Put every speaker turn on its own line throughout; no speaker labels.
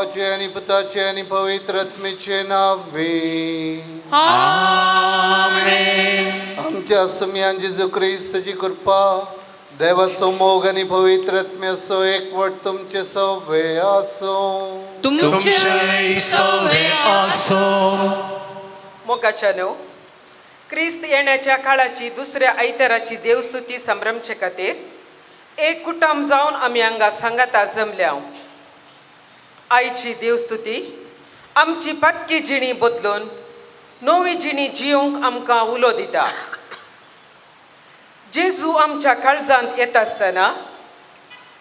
बापाचे आनी पुताचे आनी पवित्र आत्म्याचे नावे.
आमेन.
आमच्या सुमयान जेजू क्रिस्ताची कृपा, देवाचो मोग आनी पवित्र आत्म्याचो एकवट तुमचे सवे आसूं.
तुमचे सवे आसो.
मोगाच्या न्हू, क्रिस्त येण्याच्या काळाची दुसऱ्या आयताराची देवस्तुती संभ्रमचे खातीर एक कुटुंब जावन आमी हांगा सांगाता जमल्या. आयची देवस्तुती आमची पातकी जिणी बदलून नवी जिणी जिवंक आमकां उलो दिता. जेजू आमच्या काळजांत येता आसतना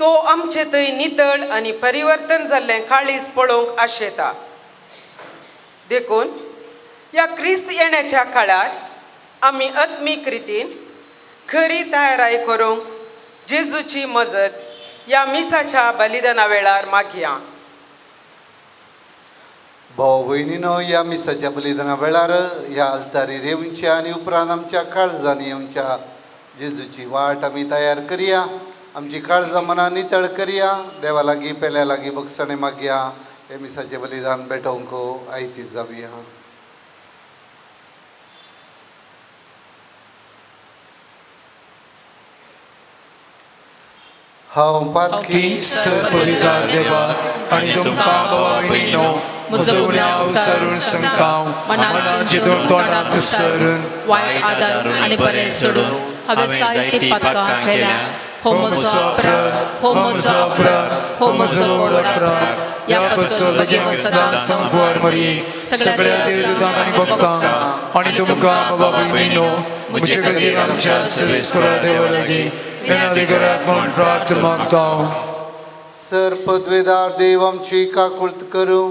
तो आमचे थंय नितळ आनी परिवर्तन जाल्लें काळीज पळोवंक आशेता. देखून ह्या क्रिस्त येण्याच्या काळार आमी आत्मीक रितीन खरी तयाराय करूंक जेजूची मजत ह्या मिसाच्या बलिदाना वेळार मागया.
भाव भयणीनो, ह्या मिसाच्या बलिदाना वेळार ह्या आल्तारीर येवच्या आनी उपरांत आमच्या काळजांनी येवच्या जेजूची वाट आमी तयार करया. आमची काळजां मनां नितळ करया. देवा लागीं पेल्या लागीं बगसणें मागया. हे मिसाचें बलिदान भेटोवंक आयती जावया. हांव पातकी
सर्वपवित्र देवा आनी तुमकां भावा भयणीनो म्हजो गुन्यांव सारून सांगता, मनान चिंतून तोंडांत सरून
वायट आदार आनी बरें सोडून हांवें जायतीं पातकां केल्या. हो म्हजो अपराध, हो म्हजो अपराध, हो म्हजो व्हड अपराध. ह्या पासून बेगीन
सदां संकवार मरी सगळ्या देवदूतांक आनी भक्तांक आनी तुमकां बाबा भयणीनो म्हजे खातीर आमच्या सर्वेस्परा देवा लागीं विनंती करात म्हूण प्रार्थना मागता.
सर पदवेदार देव आमची काकुळत करूं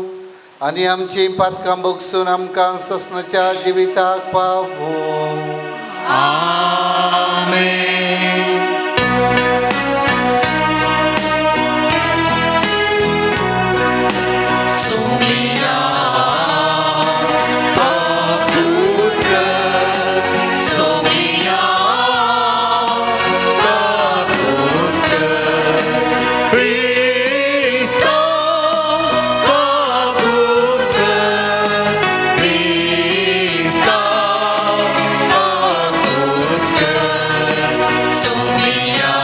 आनी आमची पातकां भोगसून आमकां ससनाच्या जिविताक पावों.
आमेन. सोमिया काकूत कर, सोमिया काकूत कर, क्रिस्ता काकूत कर, क्रिस्ता काकूत कर, सोमिया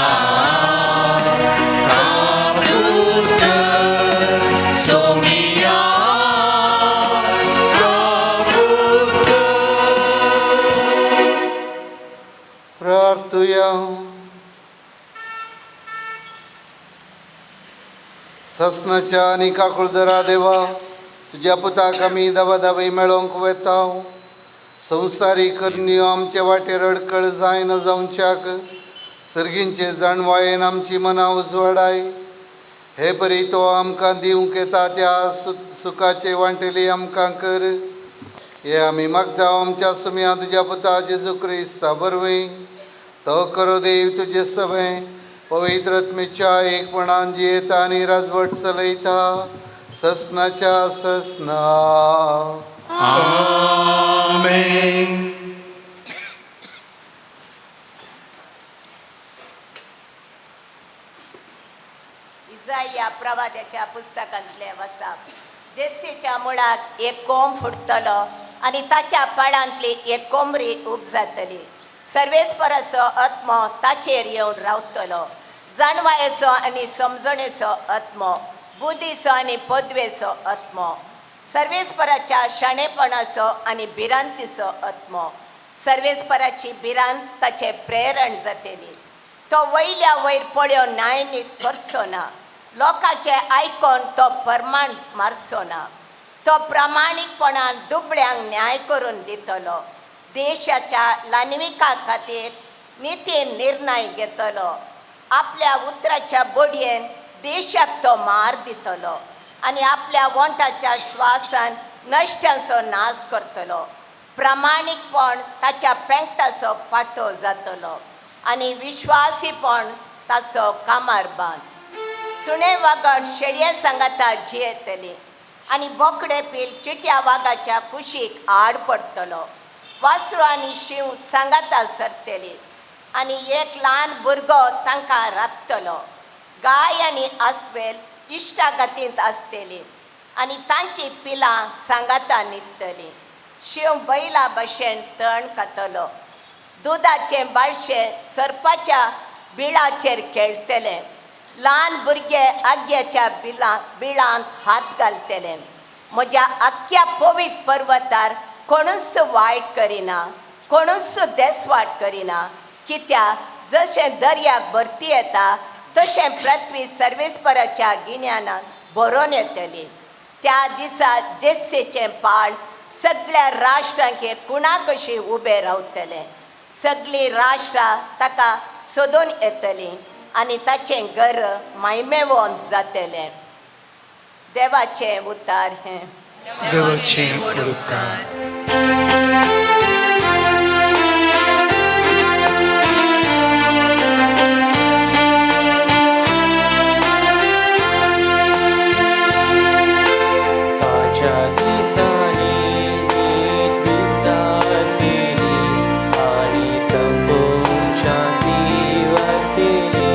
काकूत कर, सोमिया काकूत कर.
प्रार्थुया. ससनाच्या आनी काकुळदरा देवा, तुज्या पुताक आमी दबादाबी मेळोवंक वेता. संवसारी करण्यो आमचे वाटेर अडकळ जायना जावच्याक सर्गींचे जाणवायेन आमची मनां उजवाडाय. हे परी तो आमकां दिवंक येता त्या सुखाचे वांटेली आमकां कर. हे आमी मागता आमच्या सुमया तुज्या पुता जेजू क्रिस्ता वरवीं. तो करो देव तुजे सवें पवित्र आत्मेच्या एकपणान जियेता आनी राजवट चलयता ससनाच्या ससना.
आमेन.
इजाया प्रवाद्याच्या पुस्तकांतले वसाप. जेस्सीच्या मुळाक एक कोंब फुटतलो आनी ताच्या पाळांतली एक कोमरी उपजातली. सर्वेस्पराचो आत्मो ताचेर येवन रावतलो, जाणवायेचो आनी समजणेचो आत्मो, बुद्धीचो आनी पदवेचो आत्मो, सर्वेस्पराच्या शाणेपणाचो आनी भिरांतीचो आत्मो. सर्वेस्पराची भिरांत ताचें प्रेरण जातली. तो वयल्या वयर पळोवन न्यायनीत करचो ना, लोकांचे आयकोन तो परमाण मारचो ना. तो प्रामाणीकपणान दुबळ्यांक न्याय करून दितलो, देशाच्या लानविका खातीर नितीन निर्णय घेतलो. आपल्या उतराच्या बडयेन देशाक तो मार दितलो आनी आपल्या वोंटाच्या श्वासान नश्ट्यांचो नाश करतलो. प्रामाणीकपण ताच्या पेंकटाचो पाटो जातलो आनी विश्वासीपण ताचो कामार बांद. सुणे वागड शेळये सांगाता जियेतली आनी बोकडे पील चिट्या वागाच्या कुशीक आड पडटलो. वासरू आनी शींव सांगाता सरतली आनी एक ल्हान भुरगो तांकां राखतलो. गाय आनी आस्वेल इश्टागतींत आसतली. आनी तांची पिलां सांगाता न्हिदतलीं. शींव बैला भशेन तण खातलो. दुदाचें बाळशें सरपाच्या बिळाचेर खेळटलें. ल्हान भुरगे आग्याच्या बिळांत हात घालतले. म्हज्या आख्ख्या पवित्र पर्वतार कोणूच वायट करिना, कोणूच देसवाट करिना. कित्याक जशें दर्याक भरती येता तशें पृथ्वी सर्वेस्पराच्या गिन्यानान भरोन येतली. त्या दिसा जेस्सेचें पाळ सगळ्या राष्ट्रांक कुणा कशी उबें रावतलें. सगळीं राष्ट्रां ताका सोदून येतलीं आनी ताचें घर मायमेवोन जातलें. देवाचें उतार हें.
देवाचे उपकार.
ताच्या दिसांनी नीत विस्तारतली आनी संपूर्ण शांती वसतली.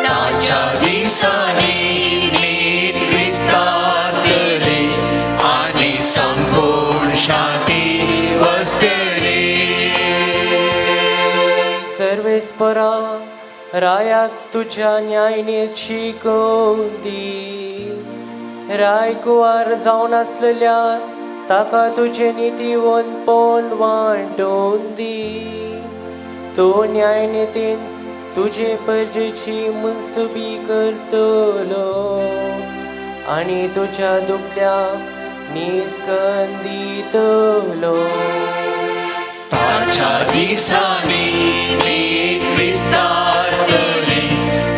ताच्या दिसांनी नीत विस्तारतली आनी संपूर्ण शांती वसतली.
सर्वेस्परा रायाक तुज्या न्यायनीत शिकोवन दी. राय कुवार जावन आसलेल्या ताका तुजें नितीवंतपण वांटून दी. तो न्यायनितीन तुजे परजेची मनसुबी करतलो आनी तुज्या दुबल्याक नीत कन्न दितलो.
ताच्या दिसांनी नीत विस्तारतली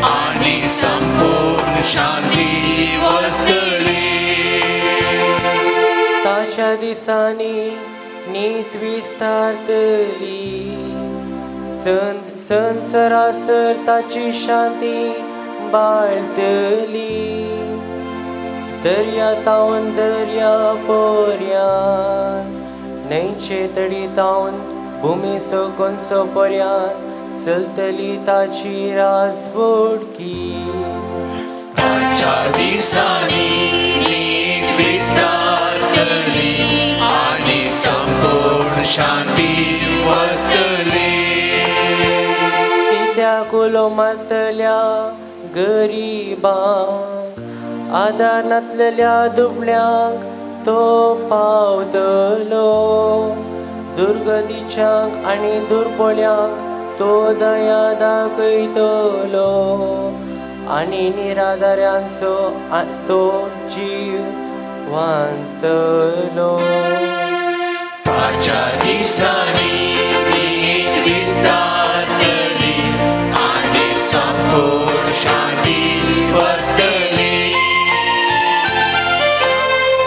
आनी संपूर्ण शांती वसतली.
ताच्या दिसांनी नीत विस्तारतली. संसरासर ताची शांती बाळतली. दर्या तावन दर्या पर्यान, न्हंयचे तडी तावन भुमीचो कोनसो पर्यान चलतली ताची राजवडकी.
ताच्या दिसांनी नीत विस्तारतली आनी संपूर्ण शांती वसतली.
कित्याक उलो मारतल्या गरिबांक, आदार नातलेल्या दुबळ्यांक तो पावतलो. दुर्गतीच्यांक आनी दुर्बळ्यांक तो दया दाखयतलो आनी निराधाऱ्यांचो तो जीव वांचतलो.
ताच्या दिसांनी नीत विस्तारतली आनी संपूर्ण शांती वसतली.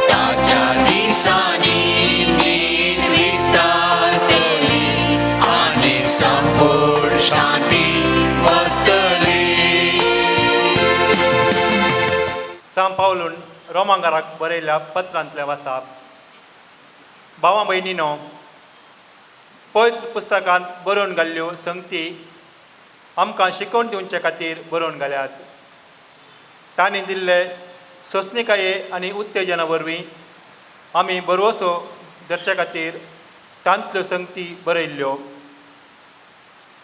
ताच्या दिसांनी नीत विस्तारतली आनी संपूर्ण शांती वसतली.
सांत पावलून रोमांगाराक बरयल्या पत्रांतल्या वासाप. भावा भयणीनो, पवित्र पुस्तकांत बरोवन घाल्ल्यो संगती आमकां शिकोवन दिवचे खातीर बरोवन घाल्यात. तांणी दिल्ले सोंसणिकाये आनी उत्तेजना वरवीं आमी बरवसो धरचे खातीर तांतल्यो संगती बरयल्ल्यो.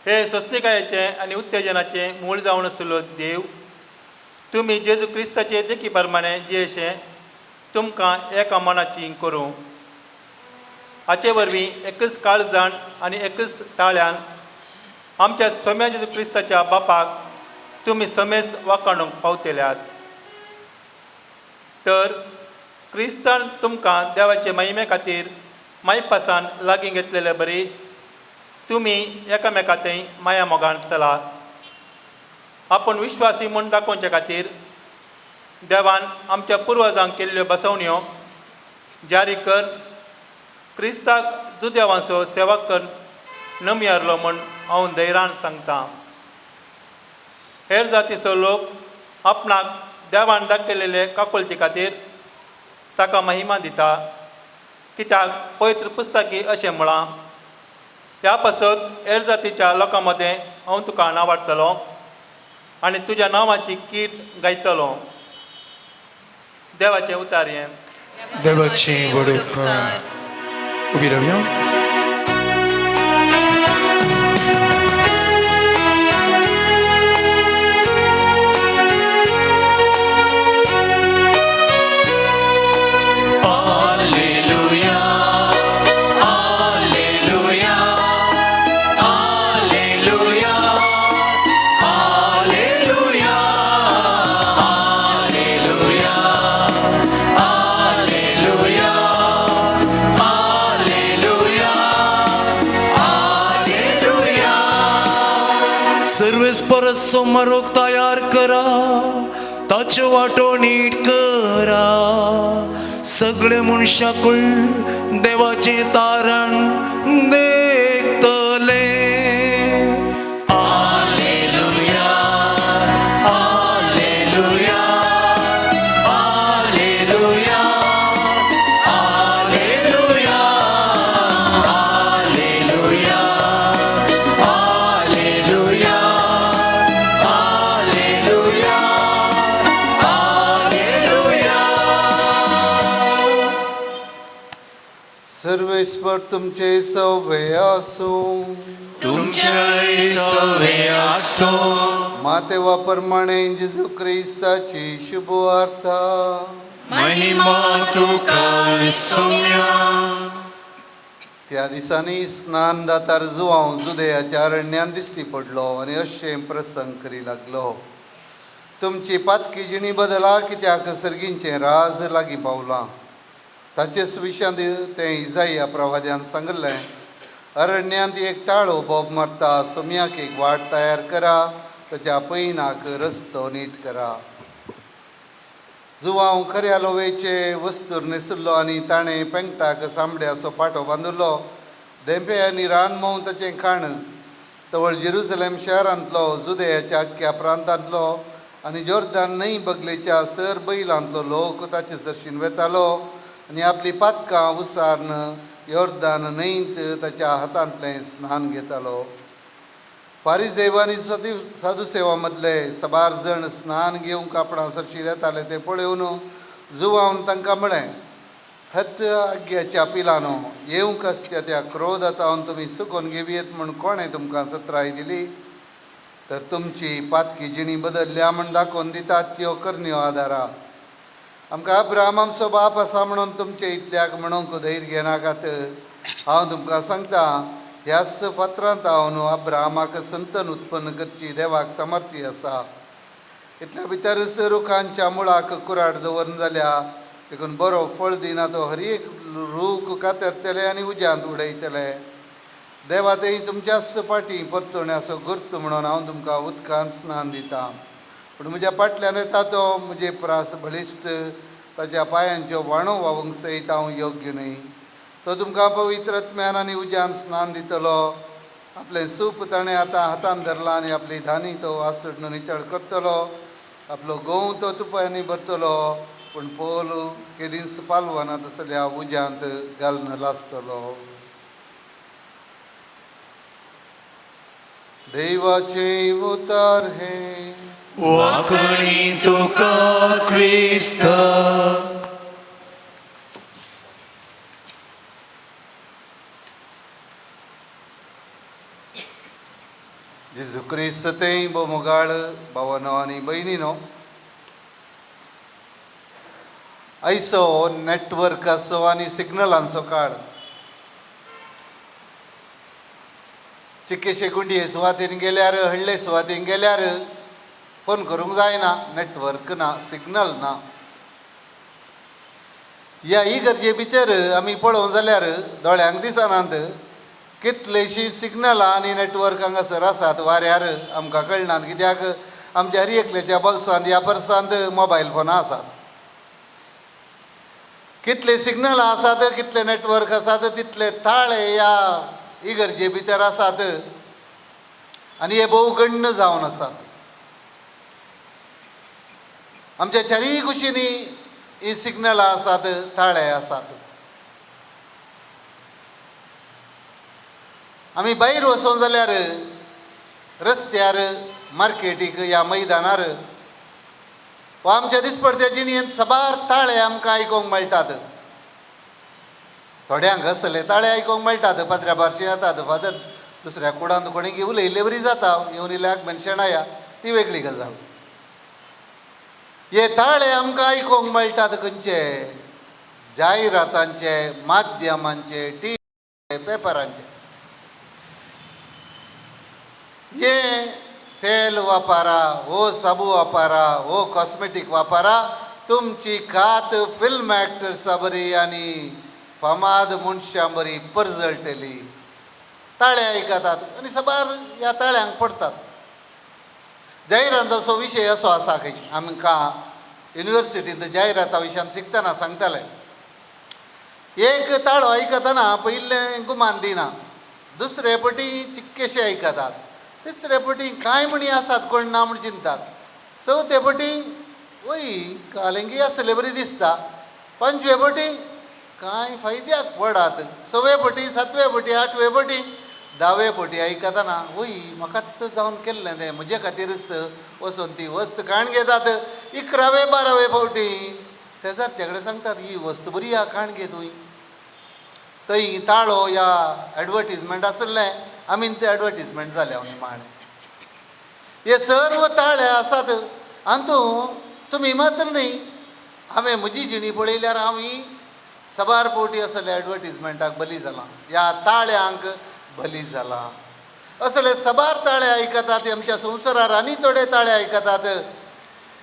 हे सोंसणिकायेचें आनी उत्तेजनाचें मूळ जावन आशिल्लो देव तुमी जेजू क्रिस्ताचे देखी प्रमाणे जियेशे तुमकां एका मनाची करूं. हाचे वरवीं एकच काळजान आनी एकच ताळ्यान आमच्या सोम्या जेजू क्रिस्ताच्या बापाक तुमी समेस्त वाखाणूंक पावतल्यात. तर क्रिस्तान तुमकां देवाचे महिमे खातीर मायपासान लागीं घेतलेले बरी तुमी एकामेका थंय माया मोगान चला. आपूण विश्वासी म्हूण दाखोवचे खातीर देवान आमच्या पुर्वजांक केल्ल्यो बसवण्यो जारी कर क्रिस्ताक जुदेवांचो सेवा कर नमयारलो म्हूण हांव धैर्यान सांगता. हेर जातीचो लोक आपणाक देवान दाखयलेले काकुळटी खातीर ताका महिमा दिता. कित्याक पवित्र पुस्तकी अशें म्हळां, ह्या पासत हेर जातीच्या लोकां मदें हांव तुका नांवाडटलो आनी तुज्या नांवाची कीर्त गायतलो. देवाचें उतार हें.
देवाचे व्हड उपकार. उबी रावया.
सर्वेस परत सोमारोक तयार करा, ताच्यो वाटो नीट करा. सगळे मनशाकूळ देवाचें तारण देखतले. आलेलुया, आलेलुया, आलेलुया, आलेलुया, आलेलुया, आलेलुया, आलेलुया, आलेलुया.
सर्वेस्पर तुमचे सवे आसूं.
तुमच्याय सवे आसो.
मातेवा प्रमाणे जेजू क्रिस्ताची शुभवार्ता.
महिमा तुका सोम्या.
त्या दिसांनी स्नान दातार जुवांव जुदयाच्या अरण्यांत दिश्टी पडलो आनी अशें प्रसंग करी लागलो, तुमची पातकी जिणी बदला, कित्याक सर्गींचें राज लागीं पावलां. ताचेच विशयांत तें इजाया प्रवाद्यान सांगिल्लें, अरण्यांत एक ताळो बोब मारता, सोम्याक एक वाट तयार करा, ताच्या पयनाक रस्तो नीट करा. जुवांव खऱ्या लोवेचे वस्तूर न्हेसिल्लो आनी ताणें पेंगटाक सांबड्याचो पाटो बांदिल्लो. धेंपे आनी रानमोव ताचें खाण. तवळ जेरुजलेम शहरांतलो, जुदयाच्या अख्ख्या प्रांतांतलो आनी जोर्दान न्हंय बगलेच्या सर बैलांतलो लोक ताचे सरशीन वेतालो आनी आपली पातकां उसार्न योर्दान न्हंयत ताच्या हातांतलें स्नान घेतालो. फारीजेव आनी साधुसेवा मदले सबार जण स्नान घेवंक आपणा सरशीं येताले तें पळोवन जुवावन तांकां म्हळें, हत आग्याच्या पिलानो, येवंक आसच्या त्या क्रोधातावन तुमी सुकोवन घेवयेत म्हूण कोणें तुमकां सत्राय दिली? तर तुमची पातकी जिणी बदलल्या म्हूण दाखोवन दितात त्यो करण्यो आदारा. आमकां अब्राहम आमचो बाप आसा म्हणून तुमचे इतल्याक म्हणूंक धैर्य घेनाकात. हांव तुमकां सांगता, ह्याच फातरांत हांव अब्राहमाक संतन उत्पन्न करची देवाक सामर्थ्य आसा. इतल्या भितरच रुखांच्या मुळाक कुराड दवरून जाल्या, देखून बरो फळ दिना तो हर एक रूख कातरतले आनी उज्यांत उडयतले. देवा थंय तुमच्याच फाटीं परतुण्याचो गुर्त म्हणून हांव तुमकां उदकान स्नान दितां, पूण म्हज्या फाटल्यान येता तो म्हजे प्रास बळिश्ट, ताच्या पांयांच्यो व्हाणो व्हांवूंक सयत हांव योग्य न्हय. तो तुमकां पवित्र आत्म्यान आनी उज्यान स्नान दितलो. आपलें सूप ताणें आतां हातान धरलां आनी आपली धानी तो आसडून नितळ करतलो. आपलो गोंव तो तुपांनी भरतलो, पूण पोल केदींच पालवना तसल्या उज्यांत घालून लासतलो. देवाचें उतार हें.
वाकणी तुका क्रिस्ता.
जेजू क्रिस्त तें भोव भावानो आनी भयणीनो, आयचो नेटवर्काचो आनी सिग्नलांचो काळ. चिक्केशे गुंडये सुवातेन गेल्यार, हळ्ळे सुवातेन गेल्यार फोन करूंक जायना, नेटवर्क ना, सिग्नल ना. ह्या इगर्जे भितर आमी पळोवंक जाल्यार दोळ्यांक दिसनात कितलेशीं सिग्नलां आनी नेटवर्क हांगासर आसात वाऱ्यार, आमकां कळनात कित्याक आमच्या हर एकल्याच्या बोल्सांत ह्या पर्सांत मोबायल फोनां आसात. कितले सिग्नलां आसात, कितले नेटवर्क आसात, तितले ताळे ह्या इगर्जे भितर आसात आनी हे भोव गण्ण जावन आसात. आमच्या चारीय कुशींनी ही सिग्नलां आसात, ताळे आसात. आमी भायर वचोन जाल्यार रस्त्यार, मार्केटीक ह्या मैदानार वा आमच्या दिसपडत्या जिणेंत साबार ताळे आमकां आयकूंक मेळटात. थोड्यांक असले ताळे आयकूंक मेळटात, पात्र्या बारशी येतात फादर दुसऱ्या कुडांत कोणीक उलयल्ले बरी जाता, येवन इल्ल्याक मनशेणाया, ती वेगळी गजाल. हे ताळे आमकां आयकूंक मेळटात खंयचे? जायरातांचे, माध्यमांचे, टी पेपरांचे. हे तेल वापरा, हो साबू वापरा, हो कॉस्मेटीक वापरा, तुमची कात फिल्म एक्टर्सा बरी आनी फामाद मनशां बरी परजळटली. ताळे आयकतात आनी साबार ह्या ताळ्यांक पडटात. जायराताचो विशय असो आसा खंय आमकां युनिवर्सिटींत जायराता विशयान शिकतना सांगताले, एक ताळो आयकतना पयलें गुमान दिना, दुसरे पटी चिक्केशे आयकतात, तिसरे पटी कांय म्हणी आसात कोण ना म्हण चिंतात, चवथे पटी वय कालेंगी आसले बरी दिसता, पंचवे पटी कांय फायद्याक पडात, सवे पटी, सातवे पटी, आठवे पटी, धावे पटी आयकतना वय म्हाकाच जावन केल्लें तें म्हजे खातीरच वचून ती वस्त काण घेतात. 11वे 12वे फावटी शेजारच्या कडेन सांगतात ही वस्त बरी आहा, काण घे तुवें. थंय ताळो ह्या एडवर्टीजमेंट आसलें, आमी तें एडवर्टीजमेंट जालें निमाणें. हे सर्व ताळे आसात आनी तुमी मात्र न्ही, हांवें म्हजी जिणी पळयल्यार हांव ही साबार फावटी असले एडवर्टीजमेंटाक बली जालां, ह्या ताळ्यांक बली जालां. असले साबार ताळे आयकतात आमच्या संवसारार, आनी थोडे ताळे आयकतात.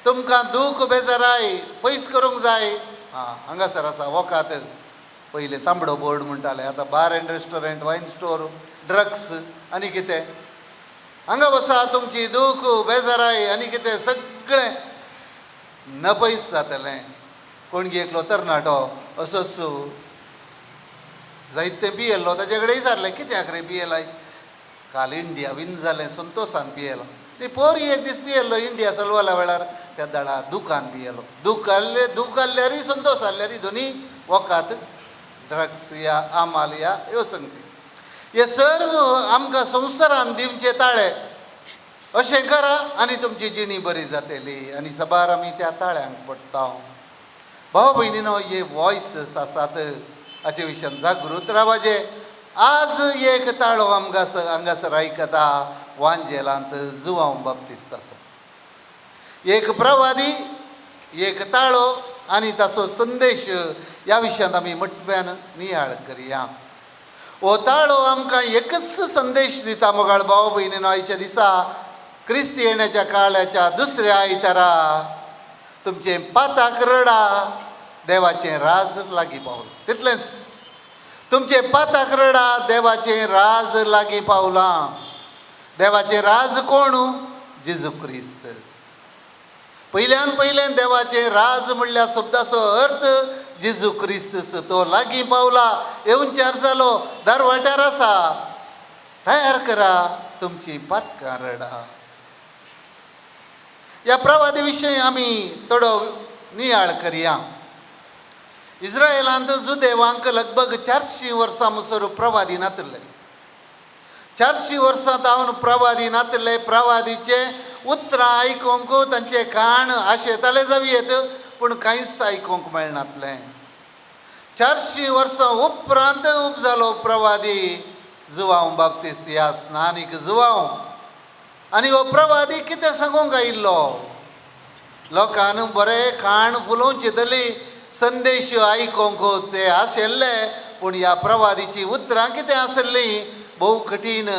तुमकां दूख बेजाराय पयस करूंक जाय, आं हांगासर आसा वखात, पयलें तांबडो बोर्ड म्हणटाले, आतां bar and restaurant, wine store, drugs आनी कितें. हांगा बसा तुमची दूख बेजाराय आनी कितें सगळें नपयस जातलें. कोणगी एकलो तरणाटो असोच जायते पियेल्लो, ताजे कडेन विचारलें कित्याक रे पियेलाय? काल इंडिया विन जालें संतोशान पियेलो. ती पोरी एक दीस पियेल्लो इंडिया चलवाल्या वेळार, त्या दळा दुकान पियेलो. दूख आहले, दूख आहल्यारी संतोश आहल्यारी दोनी वखात ड्रग्स या आमाल या ह्यो संगती. हे सर्व आमकां संवसारान दिवचे ताळे, अशें करा आनी तुमची जिणी बरी जातली. आनी साबार आमी त्या ताळ्यांक पडटा. भाव भयणीनो, हे वॉयसीस आसात हाचे विशयान जागृत रावपाचें. आज एक ताळो आमकां हांगासर आयकता, वांजेलांत जुवांव बाप्तिस्ताचो एक प्रवादी, एक ताळो आनी ताचो संदेश ह्या विशयांत आमी मटव्यान नियाळ करया. हो ताळो आमकां एकच संदेश दिता मोगाळ भाव भयणीनो, आयच्या दिसा क्रिस्त येण्याच्या काळाच्या दुसऱ्या आयतारा तुमचें पाताक रडा, देवाचें राज लागीं पावलां. तितलेंच, तुमचें पाताक रडा, देवाचें राज लागीं पावलां. देवाचें राज कोण? जेजू क्रिस्त. पयल्यान पयलें देवाचें राज म्हणल्यार शब्दाचो अर्थ जेजू क्रिस्त, तो लागीं पावला, येवचार जालो, दारवाट्यार आसा, तयार करा तुमची पातकां रडा. ह्या प्रवादी विशयी आमी थोडो नियाळ करया. इस्रायलांत जुदेवांक लगभग 400 वर्सां मुसर प्रवादी नातिल्ले. 400 वर्सां तावन प्रवादी नातिल्ले. प्रवादीचे उतरां आयकूंक तांचे कान आशेताले जावं येत, पूण कांयच आयकूंक मेळनातलें. 400 वर्सां उपरांत उब जालो प्रवादी जुवांव बाप्तिस्त ह्या स्नानीक जुवांव. आनी हो प्रवादी कितें सांगूंक आयिल्लो? लोकांक बरें खाण फुलोवंक चिंतली, संदेश आयकूंक ते आशिल्ले, पूण ह्या प्रवादीची उतरां कितें आसलीं? भोव कठीण.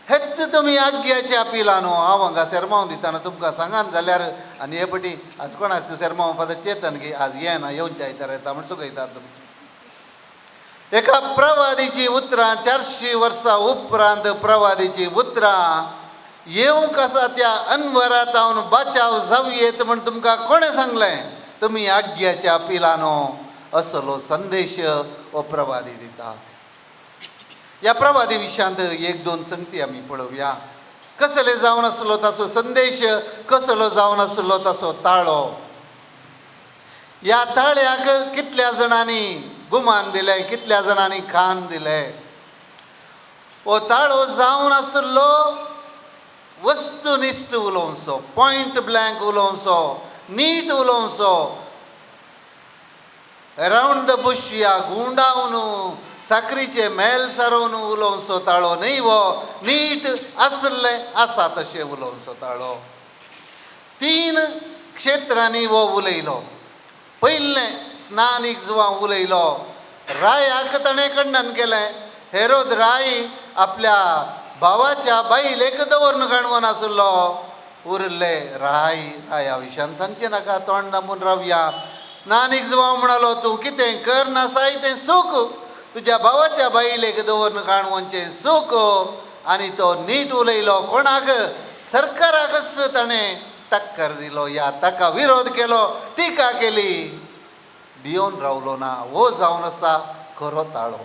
हेच तुमी आग्याच्या पिला न्हू. हांव हांगा सेरमांव दितना तुमकां सांगान जाल्यार आनी हे पटी आज कोणाचो सेरमांव फादर चेतन की आज येना, येवच्या आयतार येता म्हण चुकयतात तुमी. एका प्रवादीची उतरां 400 वर्सां उपरांत प्रवादीची उतरां येवंक आसा त्या अनवरात हांव बाचाव जावं येत म्हण तुमकां कोणें सांगलें? तुमी आग्याच्या पिलानो. असलो संदेश हो प्रवादी दिता. ह्या प्रवादी विशयांत एक दोन संगती आमी पळोवया. कसले जावन आसलो ताचो संदेश, कसलो जावन आसलो ताचो ताळो. ह्या ताळ्याक कितल्या जाणांनी गुमान दिलें, कितल्या जाणांनी कान दिलें. हो ताळो जावन आसलो वस्तुनिश्ठ उलोवचो, पॉयंट ब्लँक उलोवचो. नीट उलोवचो, अरावंड the Bush या गुंडावन साकरीचे मेल सारोवन उलोवचो ताळो न्हय, वो नीट आसलें आसा तशें उलोवचो ताळो। तीन क्षेत्रांनी वो उलयलो। पयलें स्नानीक जुवां उलयलो, रायाक ताणें खंडन केलें। हेरोद राय आपल्या भावाच्या बायलेक दवरून काणवन आसलो, उरले राय राया विशयान सांगचें नाका, तोंड दामून रावया। स्नानीक जुवां म्हणालो, तूं कितें कर नासाय तें सूख, तुज्या भावाच्या बायलेक दवरून काणवनचें सूख। आनी तो नीट उलयलो, कोणाक? सरकाराकच ताणें टक्कर दिलो या ताका विरोध केलो, टिका केली, भियोन रावलो ना। हो जावन आसा खरो ताळो।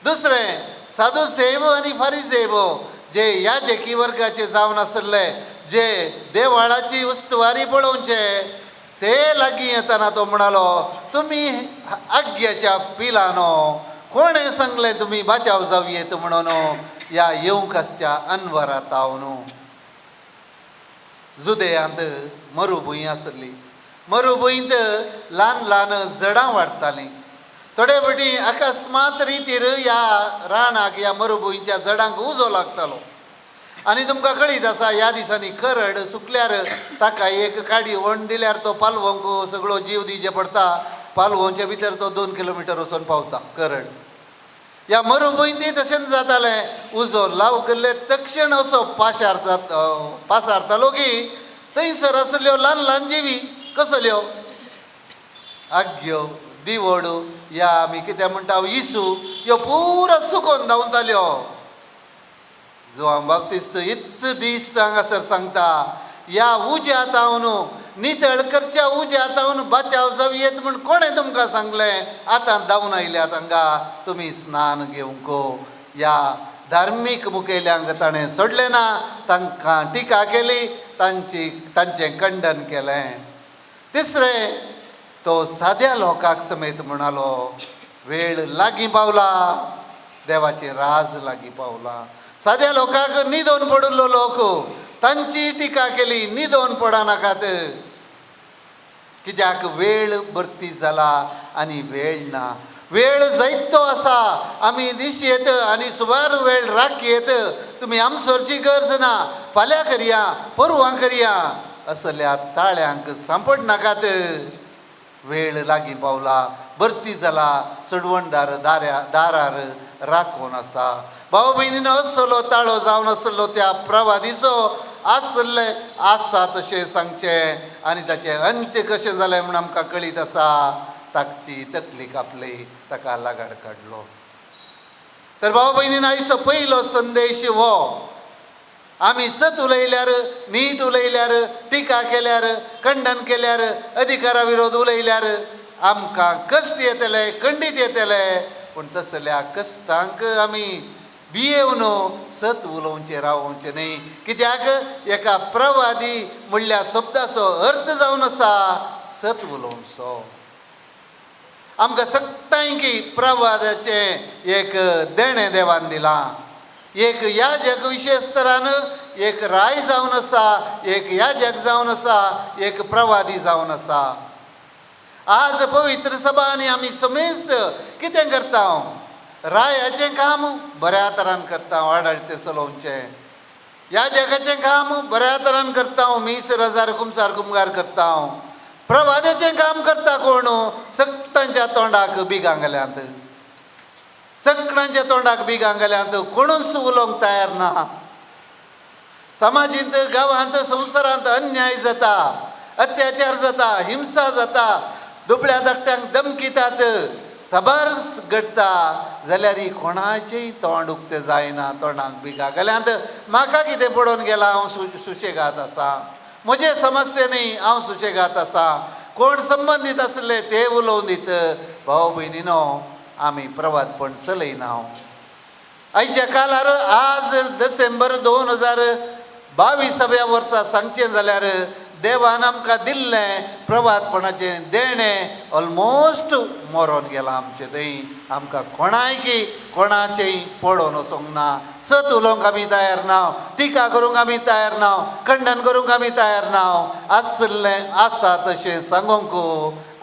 दुसरें साधू सेव आनी फारिसेव जे याजकी वर्गाचे जावन आसले, जे देवाळाची उस्तवारी पळोवचे, ते लागीं येतना तो म्हणालो, तुमी आग्याच्या पिलानो, कोणें सांगलें तुमी बाचाव जावयेत म्हणून ह्या येवंक आसच्या अनवरात न्हू। जुदेयांत मरुभूंय आसली, मरुभूंयंत ल्हान ल्हान झडां वाडटालीं। थोडे फावटी अकस्मात रितीर ह्या रानाक ह्या मरुभूंयच्या झडांक उजो लागतालो। आनी तुमकां कळीत आसा ह्या दिसांनी करड सुकल्यार ताका एक काडी वण दिल्यार तो पालवंक सगळो जीव दिवचे पडटा, पालवोंचे भितर तो 2 किलोमिटर वचून पावता करड। ह्या मरुभूंयंतय तशेंच जातालें, उजो लावकल्ले तक्षण असो पाशार पासारतालो की थंयसर आसल्यो ल्हान ल्हान जिवी कसल्यो आग्यो दिवड या आमी कितें म्हणटा इसू, ह्यो पुरो सुकोन धांवताल्यो। जुवां बाप्तिस्त इत्त दीस हांगासर सांगता, ह्या उज्यांत हांव नितळ करच्या उज्यांत हांव बाचाव जावयेत म्हूण कोणें तुमकां सांगलें? आतां धांवन आयल्यात हांगा तुमी स्नान घेवंक। ह्या धार्मीक मुखेल्यांक ताणें सोडलें ना, तांकां टिका केली, तांची तांचें खंडन केलें। तिसरें तो साद्या लोकांक समेत म्हणालो, वेळ लागीं पावला, देवाचें राज लागीं पावला। साद्या लोकांक न्हिदोन पडिल्लो लोक, तांची टिका केली, न्हिदोन पडनाकात, कित्याक वेळ भरती जाला आनी वेळ ना। वेळ जायतो आसा, आमी दीस येत आनी सुमार वेळ राखयेत, तुमी आमसोरची गरज ना, फाल्यां करया परवां करया असल्या ताळ्यांक सांपडनाकात। वेळ लागीं पावला, भरती जाला, सडवणदार दारार राखून आसा। भाव भयणीन असलो ताळो जावन आसलो त्या प्रवादीचो आसले आसा तशें सांगचें आनी ताचें अंत्य कशें जालें म्हूण आमकां कळीत आसा। ताची तकली कापली, ताका लागाड काडलो। तर भाव भयणीन आयचो पयलो संदेश हो, आमी सत उलयल्यार, नीट उलयल्यार, टिका केल्यार, खंडन केल्यार, अधिकारा विरोध उलयल्यार आमकां कश्ट येतले, खंडीत येतले, पूण तसल्या कश्टांक आमी भियेवन सत उलोवचें रावोवचें न्हय। कित्याक एका प्रवादी म्हणल्या शब्दाचो अर्थ जावन आसा सत उलोवचो। आमकां सगळ्यांकी प्रवादाचें एक देणें देवान दिलां, एक याजक विशेश तरान एक राय जावन आसा, एक याजक जावन आसा, एक प्रवादी जावन आसा। आज पवित्र सभा आनी आमी समेस्त कितें करता, रायाचें काम बऱ्या तरान करता, आडळतें चलोवचें, याजकाचें काम बऱ्या तरान करता, मीस रजार कुमसार कुमगार करता, प्रवादाचें काम करता कोण? सगळ्यांच्या तोंडाक बिगां घाल्यांत, सगळ्यांच्या तोंडाक बिगां घाल्यांत, कोणूच उलोवंक तयार ना। समाजींत, गांवांत, संवसारांत अन्याय जाता, अत्याचार जाता, हिंसा जाता, दुबळ्या धाकट्यांक धमकितात, साबार घडटा, जाल्यार कोणाचेंय तोंड उक्तें जायना, तोंडाक बिगां घाल्यांत। म्हाका कितें पडोवन गेलां, हांव सुशेगाद आसा, म्हजे समस्या न्ही, हांव सुशेगाद आसा, कोण संबंदीत आसले ते उलोवन दित। भाव भयणीनो, आमी प्रवादपण चलयना। आयच्या काळार आज डिसेंबर 2022 वर्सा सांगचें जाल्यार देवान आमकां दिल्लें प्रवातपणाचें देणें ऑलमोस्ट मरोन गेलां आमचें थंय. आमकां कोणायकी कोणाचेंय पडोवन वचोंक ना. सत उलोवंक आमी तयार ना, टिका करूंक आमी तयार ना, खंडन करूंक आमी तयार ना, आसलें आसा तशें सांगूंक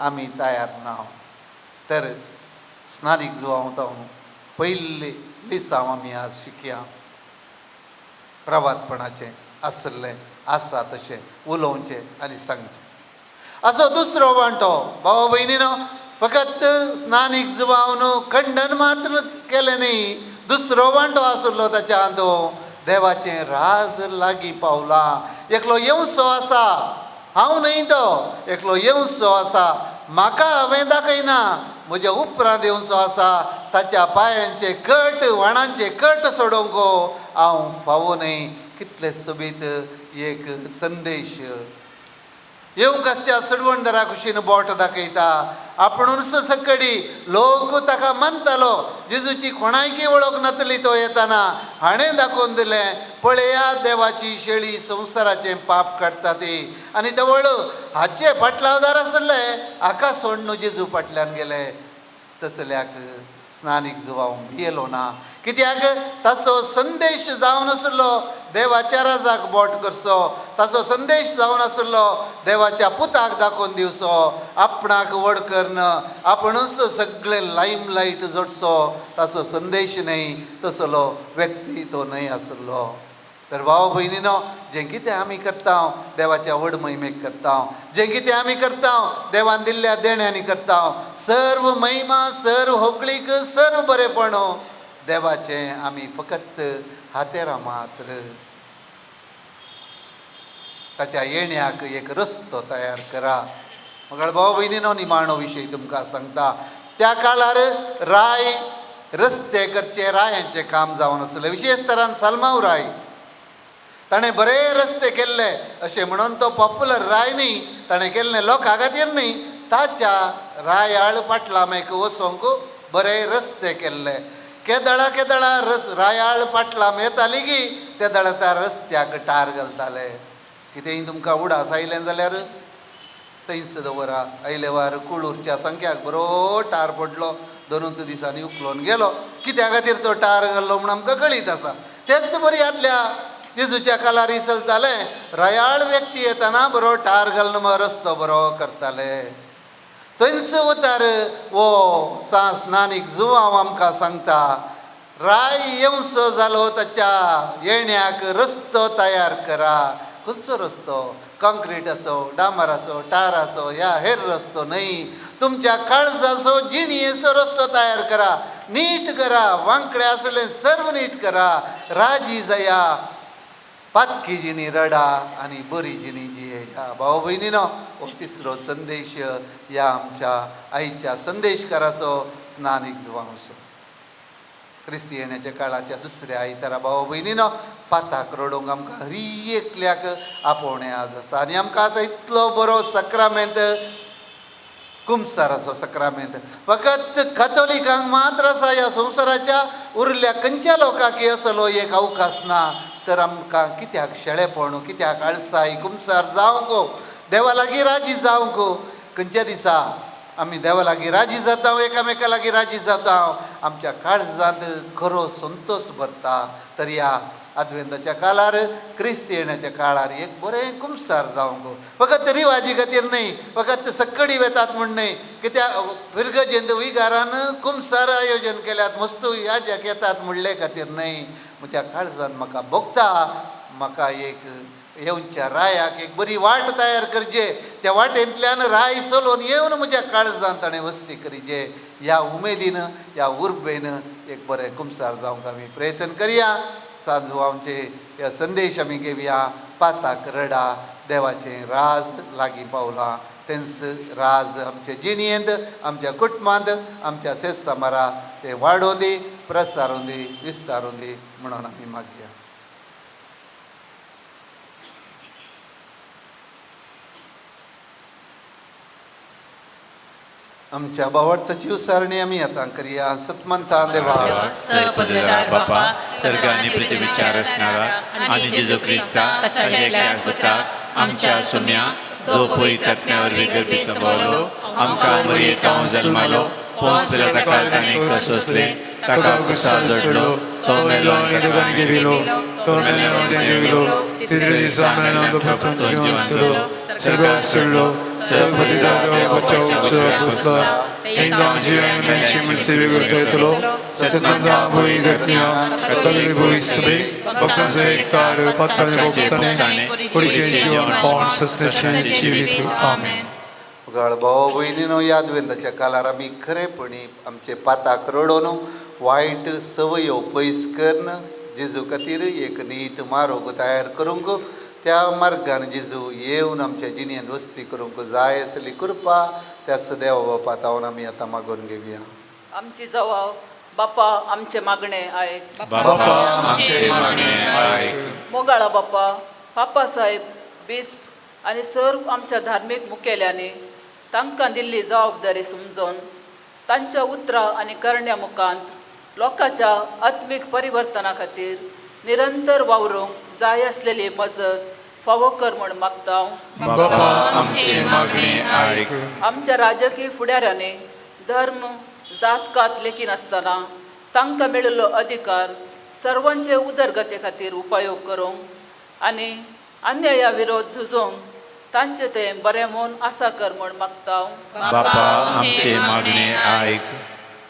आमी तयार ना. तर स्नानीक जुवांव पयलीं लिसांव आमी आज शिकया प्रवातपणाचें आसलें आसा तशें उलोवचें आनी सांगचें. असो दुसरो वांटो भाव भयणीनो फकत स्नानीक जुवांव न्हू खंडन मात्र केलें न्ही, दुसरो वांटो आसलो ताच्या अंदो देवाचें राज लागीं पावलां. एकलो येवचो आसा, हांव न्हय तो, एकलो येवचो आसा, म्हाका हांवें दाखयना, म्हज्या उपरांत येवचो आसा, ताच्या पांयांचे कट व्हाणांचे कट सोडोवंक हांव फावो न्हय. कितले सोबीत एक संदेश. येवंक आसच्या सडवणदारा कुशीन बोट दाखयता, आपूणच सकडी लोक ताका मानतालो, जेजूची कोणायकी वळख नातली तो येताना हाणें दाखोवन दिलें, पळया देवाची शेळी संवसाराचें पाप काडटा ती. आनी तवळ हाचे फाटलावदार आसले हाका सोडून जेजू फाटल्यान गेले. तसल्याक स्नानीक जुवांव भियेलो ना, कित्याक ताचो संदेश जावन आसलो देवाच्या राजाक बोट करचो, ताचो संदेश जावन आसलो देवाच्या पुताक दाखोवन दिवचो, आपणाक व्हड करून आपणूच सगळे लायम लायट जोडचो, ताचो संदेश न्हय तसलो व्यक्ती तो न्हय आसलो. तर भाव भयणीनो जें कितें आमी करता देवाच्या व्हड महिमेक करता, जें कितें आमी करता देवान दिल्ल्या देण्यांनी करता, सर्व महिमा सर्व होगळीक सर्व बरेपण देवाचें आमी फकत हातेरा मात्र. ताच्या येण्याक एक रस्तो तयार करा. मगळ भाव भयणीनो निमाणो विशय तुमकां सांगता. त्या काळार राय रस्ते करचे रायांचें काम जावन आसलें, विशेश तरान सालमाव राय ताणें बरे रस्ते केल्ले अशें म्हणून तो पॉप्युलर राय न्ही, ताणें केल्ले लोकां खातीर न्ही, ताच्या रायाळ पाटलामेक वचोंक बरे रस्ते केल्ले. केदळा केदळा रायाळ पाटलाम येताली की ते दळा त्या रस्त्याक टार घालताले. कितेंय तुमकां उडास आयलें जाल्यार थंयच दवरा. आयले वार कुळूरच्या संख्याक बरो टार पडलो, दोनूच दिसांनी उखलोन गेलो. कित्या खातीर तो टार घाल्लो म्हूण आमकां कळीत आसा. तेच बरी आदल्या जेजूच्या कालारी चलताले, रायाळ व्यक्ती येताना बरो टार घालून रस्तो बरो करताले. थंयच उतार वो स्नानीक जुवांव आमकां सांगता, राय येवचो जालो ताच्या येण्याक रस्तो तयार करा. खंयचो रस्तो? काँक्रीट आसो, डांबर आसो, टार आसो, ह्या हेर रस्तो न्हय, तुमच्या काळजाचो जिणयेचो रस्तो तयार करा, नीट करा, वांकडे आसले सर्व नीट करा, राजी जया, पातकी जिणी रडा आनी बरी जिणी जिये. भाव भयणीनो हो तिसरो संदेश ह्या आमच्या आयच्या संदेशकाराचो स्नानीक जुवांचो. क्रिस्ती येण्याच्या काळाच्या दुसऱ्या आयतारा भाव भयणीनो पाताक रडोवंक आमकां हरी एकल्याक आपोवणें आज आसा. आनी आमकां आसा इतलो बरो सक्रामेंत, कुमसाराचो सक्रामेंत फकत कथोलिकांक मात्र आसा. ह्या संवसाराच्या उरल्या खंयच्या लोकांक असलो एक अवकाश ना. तर आमकां कित्याक शेळेपण, कित्याक आळसाय, कुमसार जावंक, देवा लागीं राजी जावंक. खंयच्या दिसा आमी देवा लागीं राजी जाता, एकामेका लागीं राजी जाता, आमच्या काळजांत खरो संतोश भरता. तर ह्या आदवेंताच्या काळार, क्रिस्ती येण्याच्या काळार एक बरें कुमसार जावंक, फकत रिवाजी खातीर न्हय, फकत सक्कडी वेतात म्हूण न्हय, कित्याक फिरगजेंत विगारान कुमसार आयोजन केल्यात, मस्तू याज्याक येतात म्हणले खातीर न्हय. म्हज्या काळजान म्हाका भोगता, म्हाका एक येवच्या रायाक एक बरी वाट तयार करचे, त्या वाटेंतल्यान राय चलोवन येवन म्हज्या काळजान ताणें वस्ती करिजे. ह्या उमेदीन, ह्या उर्बेन एक बरें कुमसार जावंक आमी प्रयत्न करया. सांजवांचे हे संदेश आमी घेवया. पाताक रडा, देवाचें राज लागीं पावलां, तेंच राज आमचे जिणयेंत, आमच्या कुटुंबांत, आमच्या सेसामारा ते वाडोवन दी, प्रसारून दी, विस्तारून दी म्हणून आमी मागया. आमच्या बावडताची उसारणी आमी आतां करया. सतमंता देवा,
सर्वपदवीदार बापा, सर्ग आनी पृथ्वीच्या रचणारा आनी जेजू क्रिस्ता ताच्या एकल्या पुताक आमच्या सुम्या जो पवित्र आत्म्या वरवीं गर्भी संभवलो आमकां मरियेतांव जल्मालो पोंस पिलाताक ताणें सोंसले ताका क्रुसार जोडलो तो मेलो आनी
दुकान गेलो तो मेलो गेलो तिसऱ्या दिसा मेलो तो जिवन सुरलो स्वर्गात सोडलो सर्वपती बचाव तेंगा जीवन मेंशी मुझसे करता येतलो सतनंदा भूई घटन्या कतली भूई सभे भक्तांचे एकतार पात्रांचे भोगसाणे कुडीचे जीवन कोण सस्तेचे जीवित आमेन.
उगाळ भाव भयणीनो यादवेंदाच्या कालार आमी खरेपणी आमचे पाताक रडोवन वायट सवयो पयस करून जेजू खातीर एक नीट मारोग तयार करूंक त्या मार्गान जेजू येवन आमच्या जिणेंत वस्ती करूंक जाय आसली कृपा त्या सदैव बापा तावन आमी आतां मागून घेवया.
आमची जवाब बापा आमचे मागणे आयक.
बापा आमचे मागणे आयक.
मोगाळा बापा पापा साहेब बिस्प आनी सर्व आमच्या धार्मीक मुखेल्यांनी तांकां दिल्ली जबाबदारी समजून तांच्या उतरां आनी करण्या मुखांत लोकांच्या आत्मीक परिवर्तना खातीर निरंतर वावरूंक जाय आसलेली मजत फावो कर म्हूण मागता.
बापा आमचे मागणे आयक.
आमच्या राजकीय फुडाऱ्यांनी धर्म जातकात लेखिनासतना तांकां मेळिल्लो अधिकार सर्वांचे उदरगते खातीर उपयोग करूंक आनी अन्याया विरोध झुजोवंक तांचे ते बरें मन आसा कर म्हूण मागता.
बापा आमचे मागणे आयक.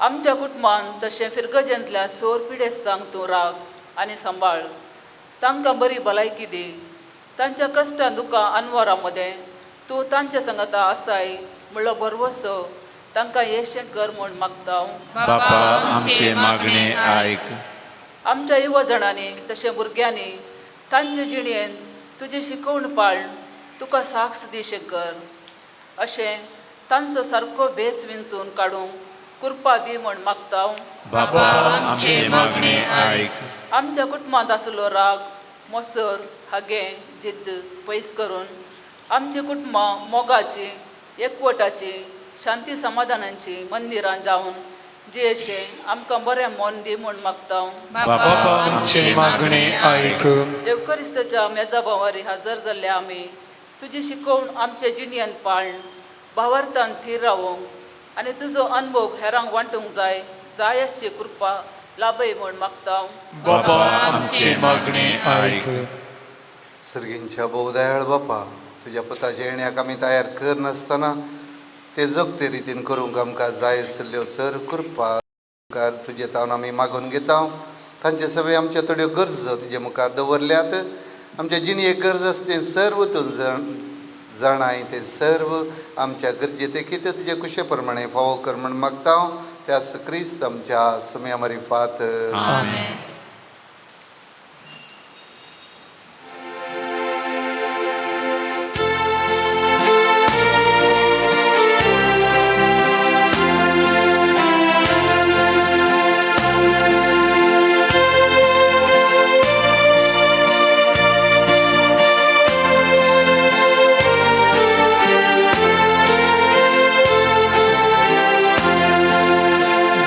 आमच्या कुटुंबान तशें फिरगजेंतल्या सोर पिडेस्तांक तूं राख आनी सांबाळ तांकां बरी भलायकी दी तांच्या कश्टां दुकां अनवरां मदें तूं तांच्या संगता आसाय म्हणलो भरवसो तांकां येशें कर म्हूण मागता.
बापा आमचे मागणे आयक.
आमच्या युवजणांनी तशें भुरग्यांनी तांचे जिणेंत तुजी शिकवण पाळ तुका साक्ष दिशें कर अशें तांचो सारको भेस विंचून काडूंक कृपा दी म्हूण मागता.
बापा आमचे मागणे आयक.
आमच्या कुटुंबांत आसलो राग मोसर हागें जिद्द पयस करून आमची कुटुंबां मोगाची एकवटाची शांती समाधानाची मंदिरां जावन जियेशें आमकां बरें मन दी म्हूण मागता.
बापा आमचे मागणे आयक.
येवकरिस्ताच्या मेजा भावारी हजर जाल्ले आमी तुजी शिकवण आमचे जिणेंत पाळ भावार्थान थीर रावोंक आनी तुजो अनुभव हेरांक वांटूंक जाय जाय आसची कृपा लाभय म्हूण मागता.
बापा आमचे मागणे आयक.
सर्गींच्या भोवदयाळ बापा तुज्या पुताच्या येण्याक आमी तयार कर नासतना ते जगते रितीन करूंक आमकां जाय आसल्ल्यो सर कृपा मुखार तुजे तावन आमी मागून घेता. तांचे सगळे आमच्यो थोड्यो गरजो तुजे मुखार दवरल्यात आमच्या जिणेक गरज आसा तें सर्व तूं जाणाय तें सर्व आमच्या गरजे ते कितें तुजे कुशे प्रमाणे फावो कर म्हूण मागता. त्या क्रिस्त आमच्या सुम्या मारिफात.
आमेन.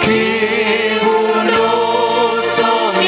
घेऊन सोम्या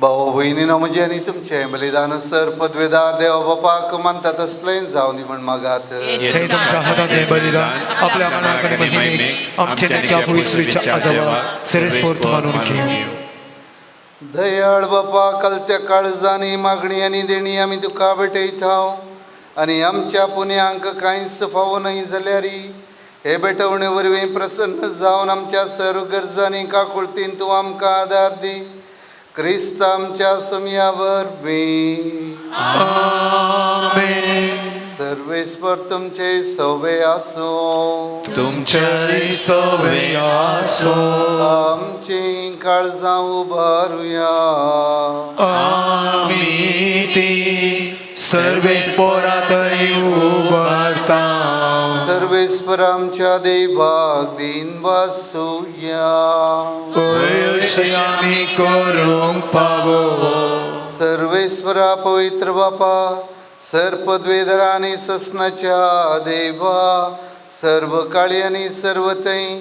भाव भयणीनो म्हजें आनी तुमचें बलिदान सर पदवेदार देवा बापाक मानता तसलें जावं दी म्हण मागात.
हे तुमच्या हातात हे बलिदान आपल्या मनाक आनी महिमेक आमच्या त्या पवित्रीच्या आदावा सेरेस्फोर्त मानून घेऊ.
दयाळ बापा कलत्या काळजांनी मागणी आनी देणी आमी तुका भेटयता आनी आमच्या पुण्यांक कांयच फावो न्हय जाल्यार हे भेटवणे वरवीं प्रसन्न जावन आमच्या सर्व गरजांनी काकुळतीन तूं आमकां आदार दी. क्रिस्त आमच्या सुमया वरवीं. सर्वेस्पर तुमचे सवे आसूं.
तुमचे सवे आसो.
आमची काळजां उबारुया.
आमी ती सर्वेस्पोरातय उबारता.
सर्वेस्पर आमच्या देवाक दीन वासुया.
अशें आमी करूंक फावो.
सर्वेस्परा पवित्र बापा सर पदवेधरा आनी ससनाच्या देवा सर्व काळी आनी सर्व थंय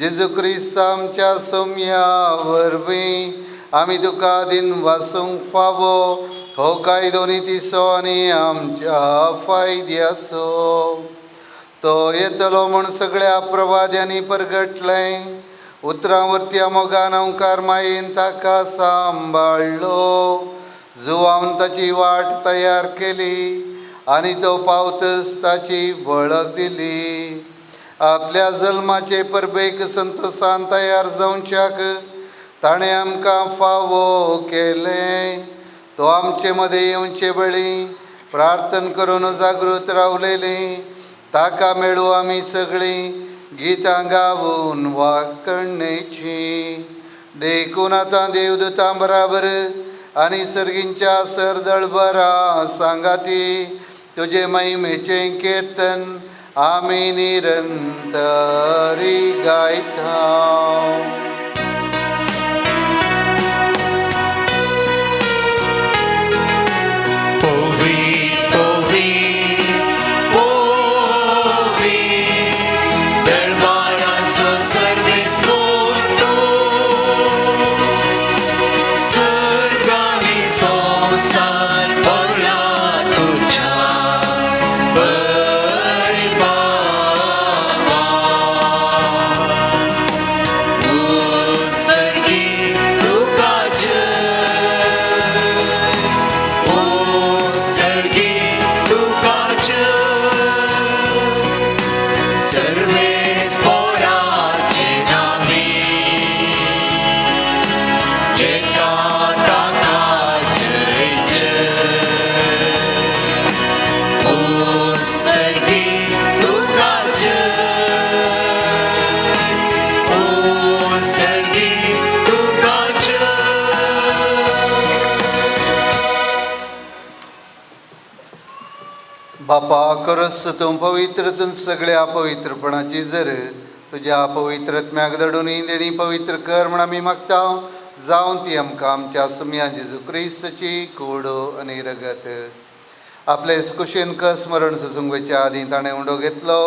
जेजू क्रिस्त आमच्या सोम्या वरवीं आमी तुका दीन वासूंक फावो हो कायदो नितीचो आनी आमच्या फायद्याचो. तो येतलो म्हूण सगळ्या प्रवाद्यांनी परगटलें उतरां वरत्या मोगान ओंकार मायेन ताका सांबाळ्ळो. जुवावन ताची वाट तयार केली आनी तो पावतच ताची वळख दिली. आपल्या जल्माचे परबेक संतोसान तयार जावच्याक ताणें आमकां फावो केलें. तो आमचे मदें येवचे वेळी प्रार्थन करून जागृत रावलेली ताका मेळूं आमी सगळीं गितां गावून वाकणेची. देखून आतां देवदूतां बराबर आनी सर्गींच्या सरदळबरा सांगाती तुजे महिमेचें कीर्तन आमी निरंतरी गायता. बापा करस तूं पवित्र तूं सगळ्या पवित्रपणाची जर तुज्या पवित्रत्म्याक दडून देणी पवित्र कर म्हण आमी मागता. जावन ती आमकां आमच्या सुमया जेजू क्रिस्तची कूड आनी रगत. आपले कुशीन कस मरण सुचूंक वयच्या आदीं ताणें उंडो घेतलो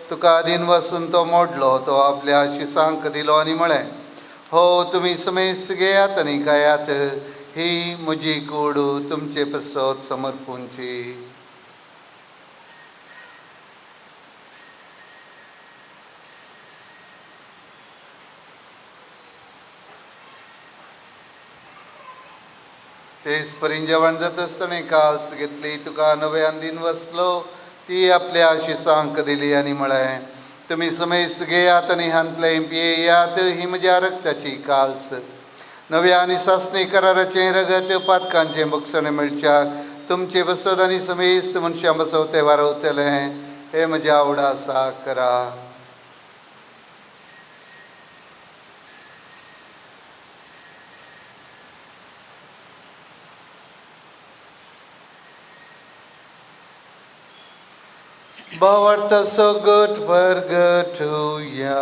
तुका आदीन वसून तो मोडलो. तो आपल्या शिसांक दिलो आनी म्हळें हो तुमी समेस्त घेयात आनी खायात ही म्हजी कूड तुमचे पसत समर्पूंची. तेच परीन जेवण जाता आसतना काल्स घेतली तुका नव्यान दिन वसलो ती आपल्या शिसांक दिली आनी म्हळें तुमी समेस्त घेयात आनी हांतलें पियेयात ही म्हज्या रक्ताची काल्स नव्या आनी सासणी कराराचें रगत पातकांचें बक्षणें मेळच्याक तुमचे बसत आनी समेस्त मनशां बसव ते वारवतलें हें म्हज्या आवडा करा. भावार्थ सगट भरगटुया.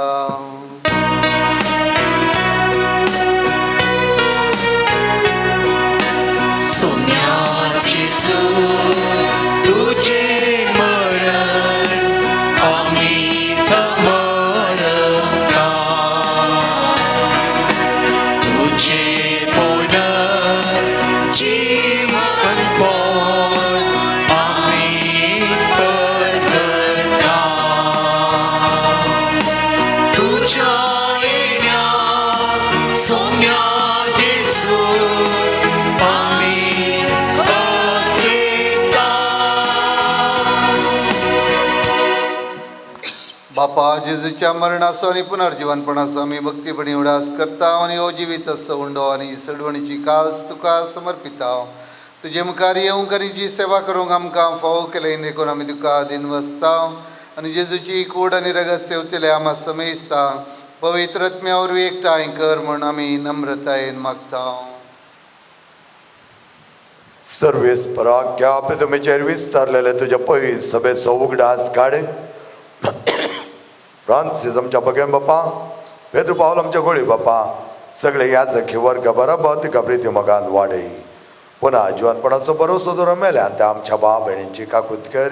सोम्याची तुझे मरण आमी समरता तुझे पुनरुत्थान जीवनपण आमी परगटा. तुज्या येण्याक सोम्या जेजू आमी अखेता.
बापा जेजूच्या मरणाचो आनी पुनर्जीवनपणाचो आमी भक्तीपणी उडास करता आनी हो जिवीत उंडो आनी सडवणीची काल्स तुका समर्पिता. तुजे मुखार येवंक आनी जी सेवा करूंक आमकां फावो केलें देखून आमी तुका दिनवसता आनी जेजूची कूड आनी रगत सेवतले आमा समेस्ता पवित्र आत्म्या वरवीं एकठांय कर म्हूण आमी नम्रतायेन मागता.
सर्वेस पराख्या तुमचेर विस्तारलेले तुज्या पयस सभेचो उगडास काड. फ्रांसीस आमच्या बगेन बापा, पेद्रू पावल आमच्या गोळी बापा, सगळे याजकी वर्ग बरोबर तुका प्रिती मोगान वाडय. पुन्हा जिवनपणाचो भरोसो दवरून मेल्यान त्या आमच्या भाव भयणींची काकूत कर.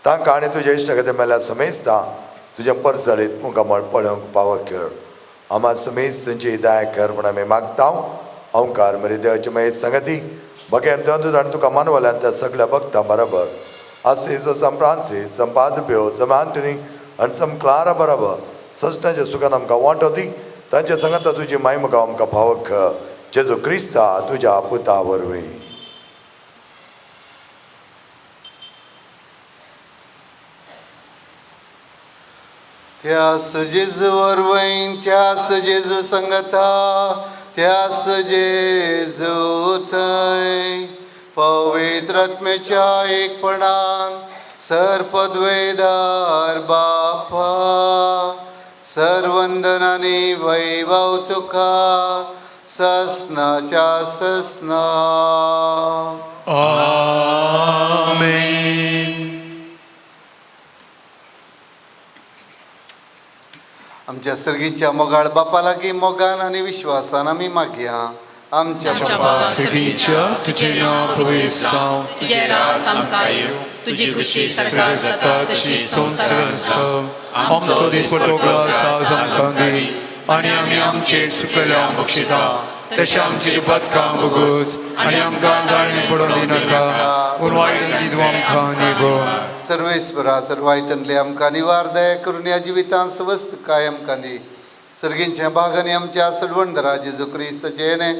तांकां आनी तुज्या इश्टागती मेल्या समेजता तुजें परजळीत मुखामळ पळोवंक पावो कर. आमा समेज तुमची दया कर म्हूण आमी मागता. ओंकार मरे देवाची मागीर संगती बगेन दोन आनी तुका मानवल्यान त्या सगळ्या भक्तां बरोबर आसीस सम फ्रांसीस सम पादप्यो सम आंटनी आनी सम क्लारा बरोबर सजनाच्या सुखान आमकां वांटो दी. तांच्या सांगाता तुजी माय मुखार आमकां फावो कर. जेजू क्रिस्ता तुज्या पुता वरवीं.
त्यास जेजू वरवीं, त्यास जेजू संगता, त्यास जेजू थंय पवित्र आत्म्याच्या एकपणान सर्पद्वेदार बापा सर्वंदनानी वैभव तुका ससनाच्या ससना.
आमेन.
आमच्या सर्गीच्या मोगाळ बापा लागीं मोगान आनी विश्वासान आमी मागया. आमच्या बापा
सर्गीच्या, तुजें नांव पवित्र जावं,
तुजें राज आमकां येवं, तुजी खुशी सरकार
जाता तशी संवसारांत जावं. आमचो दिसपट्टो ग्रास आज आमकां दी आनी आमी आमचे चुकल्या बक्षिता तशें आमची बदकां बगूस आनी आमकां गाळणी पडोवंक दिनाका, पूण वायट तूं आमकां न्ही.
सर्वेस्वरा सर्व वायटांतले आमकां निवार दया करून ह्या जिवितांत स्वस्थ काय आमकां दी. सर्गींच्या भागांनी आमच्या सडवणदारा जेजू क्रिस्ताचें येणें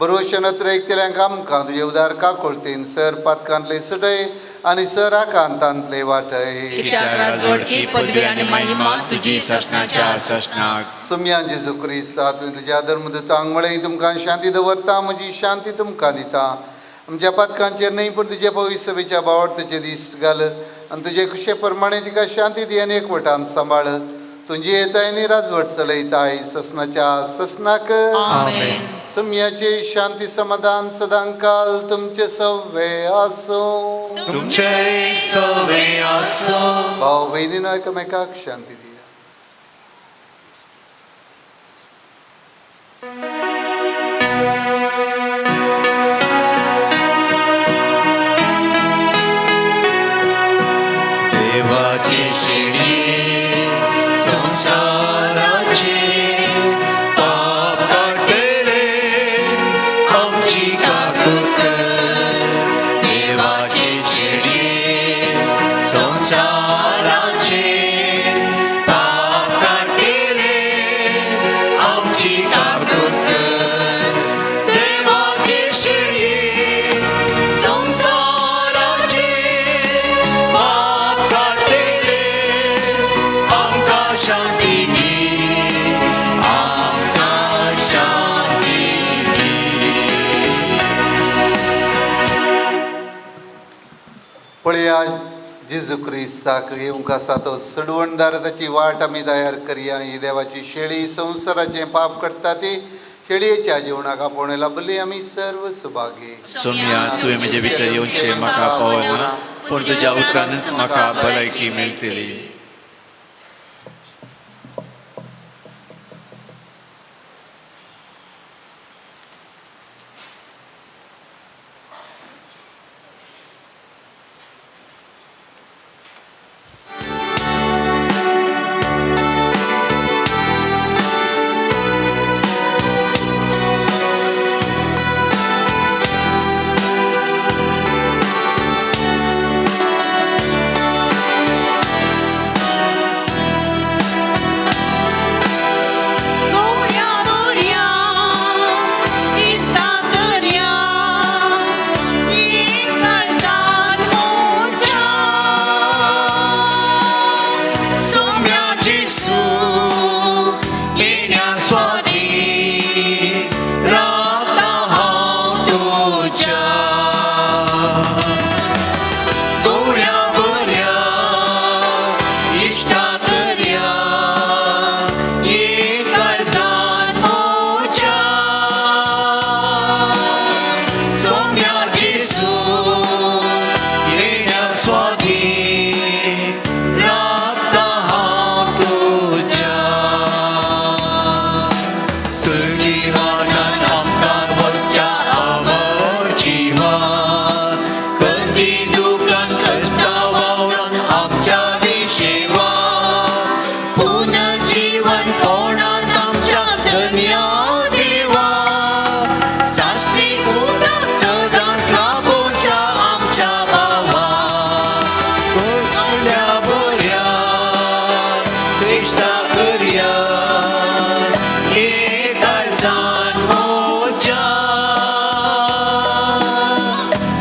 बरोवशें नत्र एकतल्यांक आमकां तुजे उदार काकोळतीन सर पातकांतले सुटय आनी सर आकांतांतले वाटय.
कित्याक राजवडकी पदवी आनी महिमा
तुजी ससनाच्या ससनाक.
सुम्या जेजू क्रिस्ता, तुवें तुज्या धर्मदूतांक म्हळें तुमकां शांती दवरता, म्हजी शांती तुमकां दिता. आमच्या पातकांचेर न्हय पूण तुजे पवित्र सभेच्या बावडतेचे दीस घाल आनी तुजे खुशे प्रमाणे तिका शांती दी आनी एकवटान सांबाळ. तुजी येताय आनी राजवट चलयताय ससनाच्या ससनाक.
आमेन.
सुम्याचे शांती समाधान सदांकाल तुमचे सवे आसूं.
तुमचे सवे आसूं.
भाव भयणीनो एकामेकाक शांती दिया.
देवाची शिडी संसाराचे पाप काडटले आमची काकूत कर. देवाची शिडी संसाराचे पाप काडटले आमची काकूत कर. देवाची शिडी संसाराचे पाप काडटले आमकां शांती दी, आमकां शांती दी.
पळया जेजू क्रिस्ताक येवंक आसा तो सडवणदार, ताची वाट आमी तयार करया. ही देवाची शेळी संवसाराचें पाप करता ती शेळयेच्या जेवणाक आपोवणें लाभली आमी सर्व सुभागी.
सोम्या, तुवें म्हजे भितर येवचें म्हाका पावना, पूण तुज्या उतरानच म्हाका भलायकी मेळटली.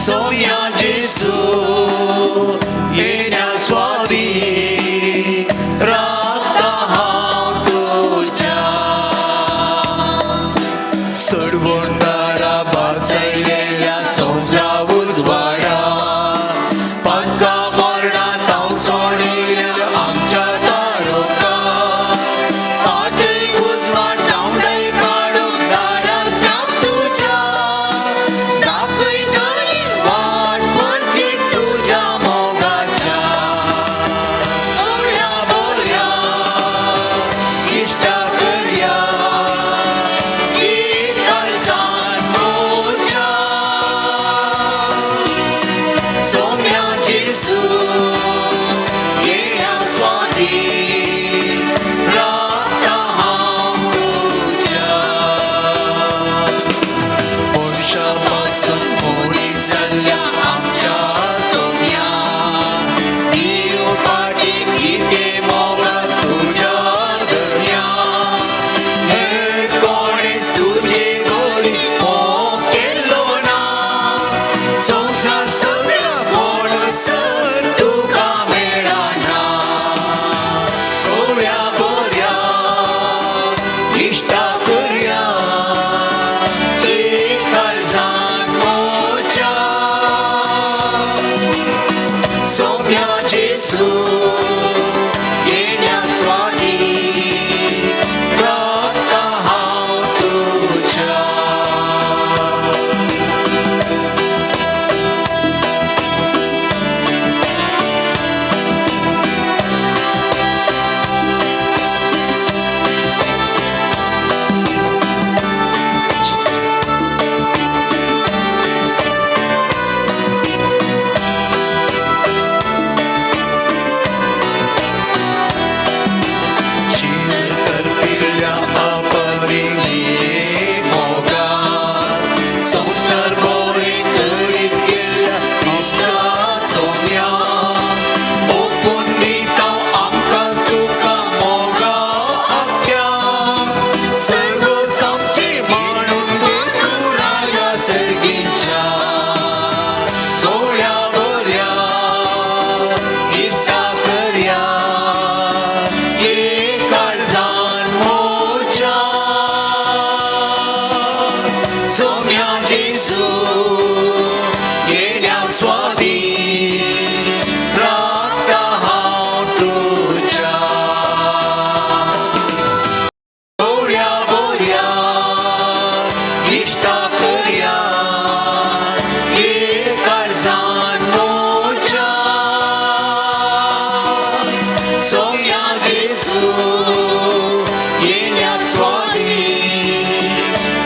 सोम्या जेसू येण्या स्वादी रावता हांव तुज्या सोडवणदारा बासयलेल्या संवसारा उजवाडा पातका मरणांत हांव सोडिल्ल्या आमच्या तारुका पाटय उजवाड धांवडय काडूंक दारांत तुज्या दाखयतली वाट मर्जी तुज्या मोगाच्या बोल्या बोल्या इश्टा करया काळजान मोच्या सोम्या जेसू येण्या स्वादी रावता हांव तुज्या मनशा पासून मनीस जाल्ल्या आमच्या सोम्या दिव पाटी कितें मोगा तुज्या दर्या हेर कोणेच तुजे बरी मोग केल्लो ना संवसार सगळ्या कोण सर तुका मेळना कोवळ्या बोऱ्या इश्टा करया एक काळजान मोच्या सोम्या जेसू येण्या स्वादी रावता हांव तुज्या. शील करपिल्ल्या अपरिणी मोगा संस्कार बोरे करीत गेल्ल्या क्रिस्ता सोम्या ओपून दिता आमकां तुका मोगा आख्या सर्व सामचे माणून राया सर्गीच्या दोळ्या बऱ्या इस्ता करया एक काळजान मोच्या सोम्या जेसू येण्या स्वादी रावता हांव तुज्या बोल्या बोल्या इश्टा करया एक काळजान मोच्या सोम्या जेसू येण्या स्वादी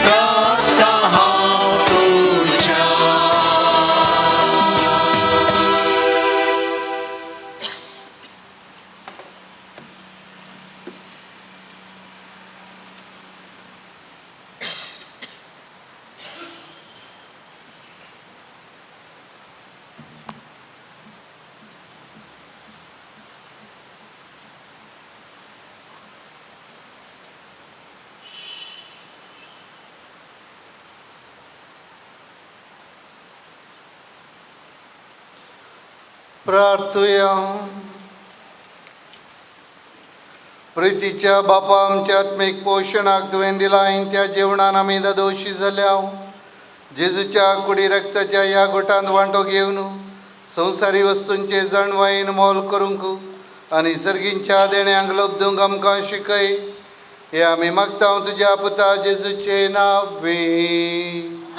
रावता हांव तुज्या.
प्रार्थुया. प्रितीच्या बापा, आमच्या आत्मीक पोशणाक तुवें दिलां त्या जेवणान आमी दोशी जाल्या. जेजूच्या कुडी रक्ताच्या ह्या गोटांत वांटो घेवन संवसारी वस्तूंचे जाणवायेन मोल करूंक आनी सर्गींच्या देण्यांक लब्दूंक आमकां शिकय, हे आमी मागता तुज्या पुता जेजूचे नावे.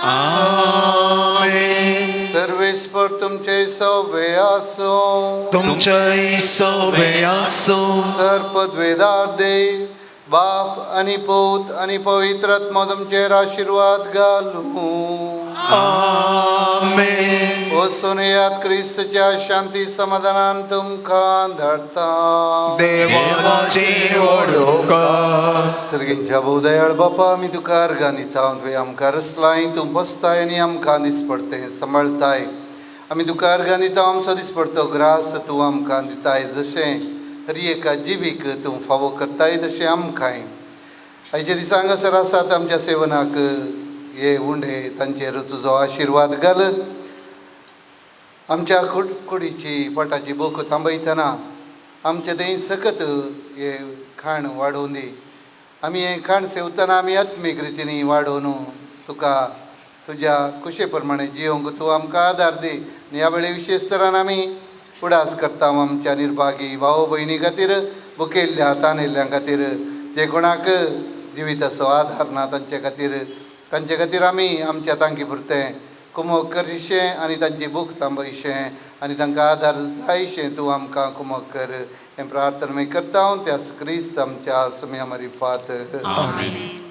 आमेन.
सर्वेस्पर तुमचे सवे आसो.
तुमच्याय सोबे आसूं.
सर पदवेदार देव बाप आनी पूत आनी पवित्र आत्मो तुमचेर आशिर्वाद घालूं.
आमेन.
वचून येयात, क्रिस्तच्या शांती समाधानान तुमकां धाडटा.
देवाचे व्हड उपकार.
सर्गींच्या भोवदयाळ बापा, आमी तुका अर्गां दिता. तुवें आमकां रचलाय, तूं पोसताय आनी आमकां दिसपडतें सांबाळटाय. आमी तुका अर्गां दिता, आमचो दिसपडतो ग्रास तूं आमकां दिताय. जशें हर एका जिवीक तूं फावो करताय तशें आमकांय. आयच्या दिसा हांगासर आसात आमच्या सेवनाक हे उंडे, तांचेर तुजो आशिर्वाद घाल. आमच्या कुडीची पोटाची भूक थांबयतना आमचे थंय सकत हे खाण वाडोवन दी. आमी हें खाण सेवतना आमी आत्मीक रितीनी वाडोवन तुका तुज्या कुशे प्रमाणे जियोंक तूं आमकां आदार दी. आनी ह्या वेळी विशेश तरान आमी उडास करता आमच्या निर्भागी भाव भयणी खातीर, भुकेल्ल्या तानेल्ल्या खातीर, जे कोणाक जिविताचो आदार ना तांचे खातीर, तांचे खातीर आमी आमच्या तांकी पुरतें कुमक करशें आनी तांची भूक थांबयशें आनी तांकां आदार जायशें तूं आमकां कुमक कर. हें प्रार्थना आमी करता त्या क्रिस्त आमच्या सुम्या मारिफात.
आमेन.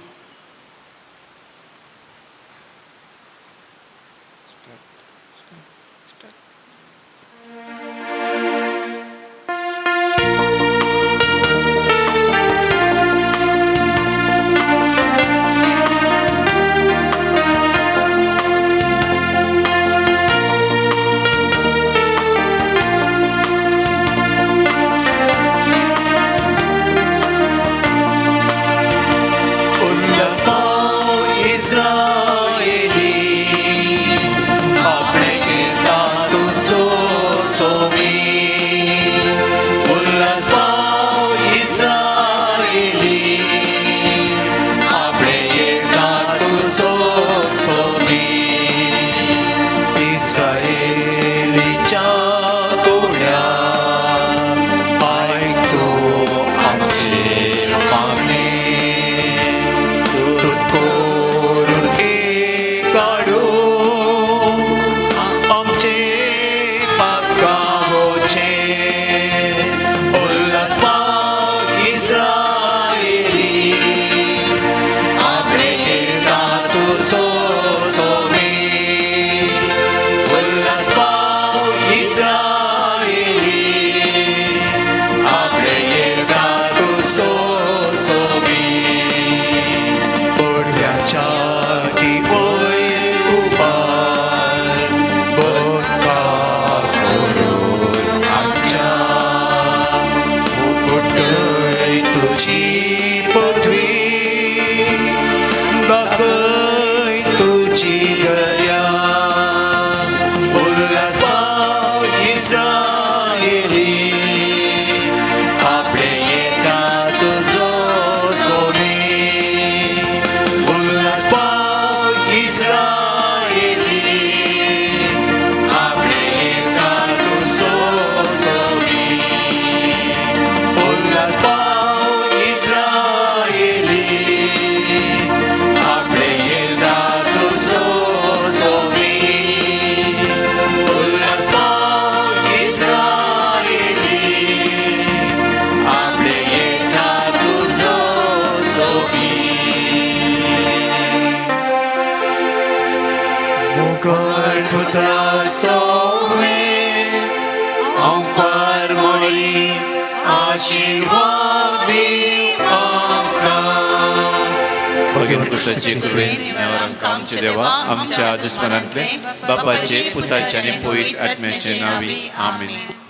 आमचे देवा आमच्या दुस्मनांतले बापाचे पुताचे आनी पवित्र आत्म्याचे नांवी आमेन.